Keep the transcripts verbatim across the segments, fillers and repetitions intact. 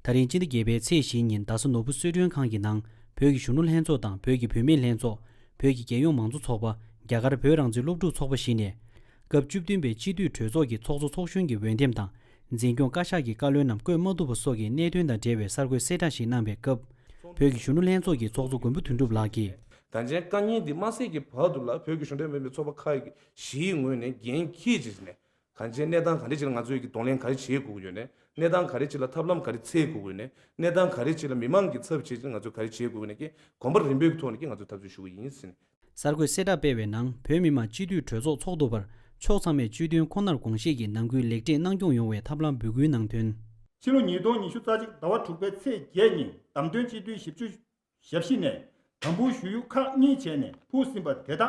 ད་རིང་སྤྱི་ཟླ་བརྒྱད་པའི་ཚེས་བཞི་ཉིན་རྡ་ས་ནོར་བུ་གསོལ་མགྲོན་ཁང་གི་ནང་བོད་ཀྱི་གཞོན་ནུ་ལྷན་ཚོགས་དང་བོད་ཀྱི་བུད་མེད་ལྷན་ཚོགས། བོད་ཀྱི་རྒྱལ་ཡོངས་མང་གཙོ་ཚོགས་པ། རྒྱ་གར་བོད་རང་བཙན་སློབ་ཕྲུག་ཚོགས་པ་བཞི་ནས། སྐབས་བཅུ་བདུན་པའི་སྤྱི་འཐུས་གྲོས་ཚོགས་ཀྱི་ཚོགས་གཙོ་ཚོགས་གཞོན་གྱི་འོས་འདེམས་དང་། འཛིན་སྐྱོང་བཀའ་ཤག་གི་བཀའ་བློན་རྣམས་བསྐོས་མ་ཐུབ་པ་སོགས་ཀྱི་གནད་དོན་དང་འབྲེལ་བའི་གསར་འགོད་གསལ་བསྒྲགས་ཤིག་གནང་བའི་སྐབས། བོད་ཀྱི་གཞོན་ནུ་ལྷན་ཚོགས་ཀྱི་ཚོགས་གཙོ་མགོན་པོ་དོན་གྲུབ་ལགས་ཀྱིས། ད་ཆའི་དཀའ་ངལ་འདི་མ་སེལ་གྱི་བར་དུ་ལ་བོད་ཀྱི་གཞུང་འབྲེལ་མིན་པའི་ཚོགས་པ་ཁག་བཞིའི་ངོས་ནས་འགན་འཁྱེར་བྱས་ནས། གང་ཅིའི་གནས་སྟངས་ག་རེ་ཅིག་ལ་ང་ཚོས་ཀྱི་གདོང་ལེན་ག་རེ་བྱེད་དགོས་ཀྱི་ཡོད་ནས། གནས་སྟངས་ག་རེ་ཅིག་ལ་ཐབས་ལམ་ག་རེ་འཚོལ་དགོས་ཀྱི་ཡོད་ནས། གནས་སྟངས་ག་རེ་ཅིག་ལ་མི་མང་གི་ཚབ་བྱེད་ཅིག་ང་ཚོས་ག་རེ་བྱེད་དགོས་ཀྱི་ཡོད་ནས་ཀྱི་གོམ་པ་རིམ་པའི་ཐོག་ནས་ཀྱི་ང་ཚོས་འཐབ་རྩོད་ཞུ་གི་ཡིན་ཟེར་ནས། གསར་འགོད་གསལ་བསྒྲགས་སྤེལ་བའི་ནང་བོད་མི་མང་སྤྱི་འཐུས་གྲོས་ཚོགས་ཚོགས་ཐུབ་པར་ཕྱོགས་ཚང་མས་སྤྱི་འཐུས་ཁོ་ནར་དགོངས་བཞེས་ཀྱིས་ནང་ཁུལ་ལེགས་གྲས་གནང་སྐྱོང་ཡོང་བའི་ཐབས་ལམ་འབོད་སྐུལ་གནང་དོན། ཕྱི་ལོ་ཉིས་སྟོང་ཉི་ཤུ་རྩ་གཅིག་ཟླ་བ་དྲུག་པའི་ཚེས་བརྒྱད་ཉིན་བདམས་ཐོན་སྤྱི་འཐུས་བཞི་བཅུ་ཞེ་བཞི་ནས་དམ་འབུལ་ཞུ་ཡུལ་ཁག་གཉིས་བྱས་ནས་ཕུལ་ཟིན་པ་དེ་དག་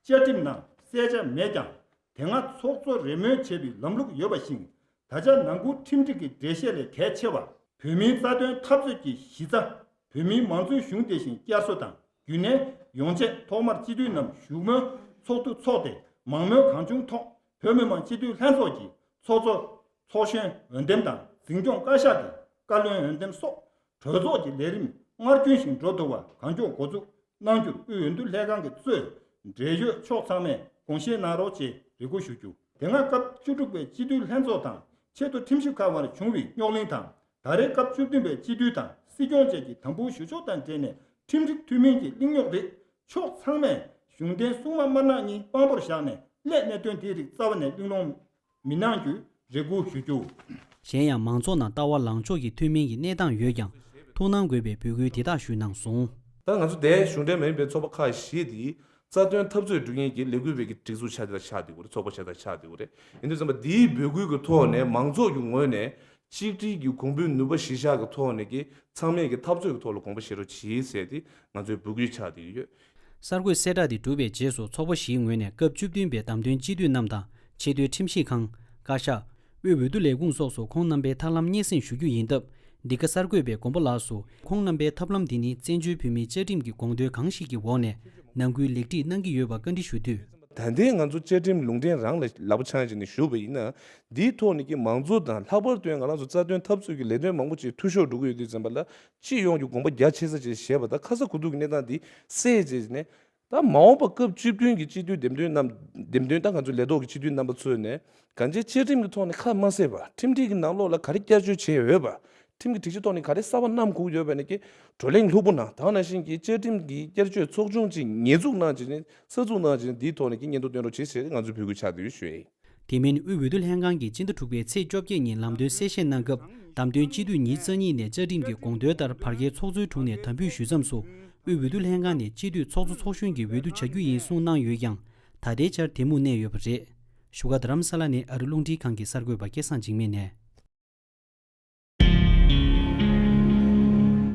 བཅའ་ཁྲིམས་ནང་གསལ་ཆ་མེད་ཀྱང་། དེ་སྔ་ཚོགས་གཙོ་རེས་མོས་བྱས་པའི་ལམ་ལུགས་ཡོད་པ་བཞིན། ད་ཆ་ནང་ཁུལ་ཁྲིམས་སྒྲིག་གི་འགྲེལ་བཤད་ལས་གལ་ཆེ་བ། བོད་མིའི་རྩ་དོན་འཐབ་རྩོད་ཀྱི་གཞི་རྩ། བོད་མིའི་མང་གཙོའི་གཞུང་དེ་བཞིན་བསྐྱར་གསོ་དང་རྒྱུན་གནས་ཡོང་ཆེད་ཐོག་མར་སྤྱི་འཐུས་རྣམས་བཞུགས་མོལ་ཚོགས་འདུ་འཚོགས་ཏེ་མང་མོས་གང་བྱུང་ཐོག་བོད་མི་མང་སྤྱི་འཐུས་ལྷན་ཚོགས་ཀྱི་ཚོགས་གཙོ། ཚོགས་གཞོན་འོས་འདེམས་དང་འཛིན་སྐྱོང་བཀའ་ཤག་གི་བཀའ་བློན་འོས་འདེམས་སོགས་གྲོས་ཚོགས་ཀྱི་ལས་རིམ་སྔར་རྒྱུན་བཞིན་འགྲོ་ཐུབ་པ་གང་མགྱོགས་འགོ་འཛུགས་གནང་རྒྱུར་དབུས་འོས་བསྡུ་ལྷན་ཁང་གི་གཙོས་འབྲེལ་ཡོད་ཕྱོགས་ཚང་མས་དགོངས་བཞེས་གནང་རོགས་ཞེས་རེ་སྐུལ་ཞུ་རྒྱུ། དེ་སྔ་སྐབས་བཅུ་དྲུག་པའི་སྤྱི་འཐུས་ལྷན་ཚོགས་དང་ཆེད་དུ་ཁྲིམས་ཞིབ་ཁང་བར་བྱུང་བའི་རྙོག་གླེང་དང་། ད་རེས་སྐབས་བཅུ་བདུན་པའི་སྤྱི་འཐུས་དང་སྲིད་སྐྱོང་བཅས་ཀྱི་དམ་འབུལ་ཞུ་ཕྱོགས་དང་འབྲེལ་ནས་ཁྲིམས་སྒྲིག་མཐུན་མིན་གྱི་གླེང་རྙོག་རིགས་ཕྱོགས་ཚང་མས་གཞུང་འབྲེལ་སྲུང་མ་དམར་ནག་གཉིས་དཔང་པོར་བཞག་ནས་སླད་གནད་དོན་དེའི་རིགས་རྩ་བ་ནས་གླེང་སློང་མི་གནང་རྒྱུའི་རེ་སྐུལ་ཞུ་རྒྱུ། གཞན་ཡང་མང་ཚོགས་ནང་ལྟ་བ་ལངས་ཕྱོགས་ཀྱི་མཐུན་མིན་གྱི་གནས་སྟངས་ཡོད་ཀྱང་ཐུགས་སྣང་དགོས་པའི་འབོད་སྐུལ་དེ་དག་ཞུས་གནང་སོང་། ད་ང་ཚོ་དེ་གཞུང་འབྲེལ་མིན་པའི་ཚོགས་པ་ཁག་བཞི་དེ་རྩ་དོན་འཐབ་རྩོད་སྒྲུབ་མཁན་གྱི་ལས་འགུལ་བའི་གི་སྒྲིག་འཛུགས་ཆགས་དེ་ལ་ཆགས་དེ་གོ་རེད། ཚོགས་པ་ཆགས་དེ་ཆགས་དེ་གོ་རེད། ཡིན་དུས་ཙམ་པ་འདིའི་འབོད་སྐུལ་གྱི་ཐོག་ནས་མང་ཚོགས་ཀྱི་ངོས་ནས་གཅིག་སྒྲིལ་གྱི་གོང་བུའི་ནུས་པ་གཞི་བཞག་གི་ཐོག་ནས་ཀྱི་ཚང་མས་ཀྱི་འཐབ་རྩོད་ཀྱི་ཐོག་ལ་དགོངས་པ་བཞེས་རོགས་གྱིས་ཟེར་ཏེ་ང་ཚོའི་འབོད་སྐུལ་ཆགས་དེ་ཡོད། གསར་འགོད་གསལ་བསྒྲགས་དེ་གྲུབ་པའི་རྗེས་སུ་ཚོགས་པ་བཞིའི་ངོས་ནས་སྐབས་བཅུ་བདུན་པའི་བདམས་ཐོན་སྤྱི་འཐུས་རྣམས་དང་ཆེས་མཐོའི་ཁྲིམས་ཞིབ་ཁང་། བཀའ་ཤག་དབུས་འོས་བསྡུ་ལས་ཁུངས་སོགས་སུ་ཁོང་རྣམ་པའི་ཐབས་ལམ་སྙན་སེང་ཞུ་རྒྱུ་ཡིན་སྟབས། འདི་ག་གསར་འགོད་པས་དགོན་པ་ལགས་སུ་ཁོང་རྣམ་པའི་ཐབས་ལམ་འདི་ནི་བཙན་བྱོལ་བོད་མིའི་བཅའ་ཁྲིམས་ཀྱི་དགོངས་དོན་གང་ཞིག་གི་འོག་ནས་ནང་ཁུལ་ལེགས་སྒྲིག་གནང་གི་ཡོད་པ་བཀའ་འདྲི་ཞུ་དུས། ད་ལྟའི་ང་ཚོ་བཅའ་ཁྲིམས་ལུང་འདྲེན་རང་ལ་ལག་པ་འཆང་བྱས་ནས་བཞུགས་པ་ཡིན་ན། འདིའི་ཐོག་ནས་ཀྱི་མང་གཙོ་དང་ལྷག་པར་དུ་ང་རང་ཚོ་རྩ་དོན་འཐབ་རྩོད་ཀྱི་ལས་དོན་མང་པོ་ཅིག་འཐུས་ཤོར་འགྲོ་གི་ཡོད་དུས་ཙམ་པ་ལ། སྤྱི་ཡོངས་ཀྱི་དགོངས་པ་རྒྱ་ཆེ་ས་ཅིག་བཞེས་པ་དང་ཁ་ས་གོ་ཐུག་གི་གནས་སྟངས་འདི་སེལ་བྱས་ནས། ད་མ་འོངས་པ་སྐབས་བཅུ་བདུན་གྱི་སྤྱི་འཐུས་འདེམས་ཐོན་རྣམས་འདེམས་ཐོན་ད་ང་ཚོ་ལས་ཐོག་གི་སྤྱི་འཐུས་རྣམ་པ་ཚོས་ནས་གང་ཅིའི་བཅའ་ཁྲིམས་ཀྱི་ཐོག་ནས་ཁ་མ་བཟེད་པ། ཁྲིམས་སྒྲིག་གི་ནང་ལོགས་ལ་ག་རེ་བསྐྱར་བཅོས་བྱས་ཡོད་པ། ཁྲིམས་ཀྱི་སྒྲིག་གཞི་ཐོག་ནས་ག་རེ་གསར་པ་བསྣམས་དགོས་ཡོད་པ་ནས་ཀྱི་བགྲོ་གླེང་ལྷུག་པོ་ནང་། ད་ག་ནང་བཞིན་གྱི་བཅའ་ཁྲིམས་ཀྱི་བསྐྱར་བཅོས་ཚོགས་ཆུང་ཅིག་ཉེས་འཛུགས་གནང་བྱས་ནས་གསར་འཛུགས་གནང་བྱས་ནས་འདིའི་ཐོག་ནས་ཀྱི་སྙན་ཐོ་བཏོན་རོགས་བྱེད་ཟེར་ང་ཚོས་འབོད་སྐུལ་ཕྱག་དེ་ཞུ་ཡ་ཡིན། དེ་མིན་དབུས་འོས་བསྡུ་ལྷན་ཁང་གིས་སྤྱི་ཟླ་དྲུག་པའི་ཚེས་བཅོ་བརྒྱད་ཉིན་ལམ་སྟོན་གསལ་བཤད་གནང་སྐབས། བདམས་ཐོན་སྤྱི་འཐུས་ཉི་ཤུ་རྩ་གཉིས་ནས་བཅའ་ཁྲིམས་ཀྱི་དགོངས་དོན་ལྟར་བར་བརྒལ་ཚོགས་གཙོའི་དྲུང་ནས་དམ་འབུལ་ཞུས་མཚམས་སུ། དབུས་འོས་བསྡུ་ལྷན་ཁང་ནས་སྤྱི་འཐུས་ཚོགས་གཙོ་ཚོགས་གཞོན་གྱི་འོས་བསྡུ་བྱ་རྒྱུ་ཡིན་གསུངས་གནང་ཡོད་ཀྱང་། ད་ལྟའི་ཆར་དེ་མུར་གནས་ཡོད་པ་རེད། བཞུགས་སྒར་རྡ་རམ་ས་ལ་ནས་ཨ་རི་རླུང་འཕྲིན་ཁང་གི་གསར་འགོད་པ་སྐལ་བཟང་འཇིགས་མེད་ནས།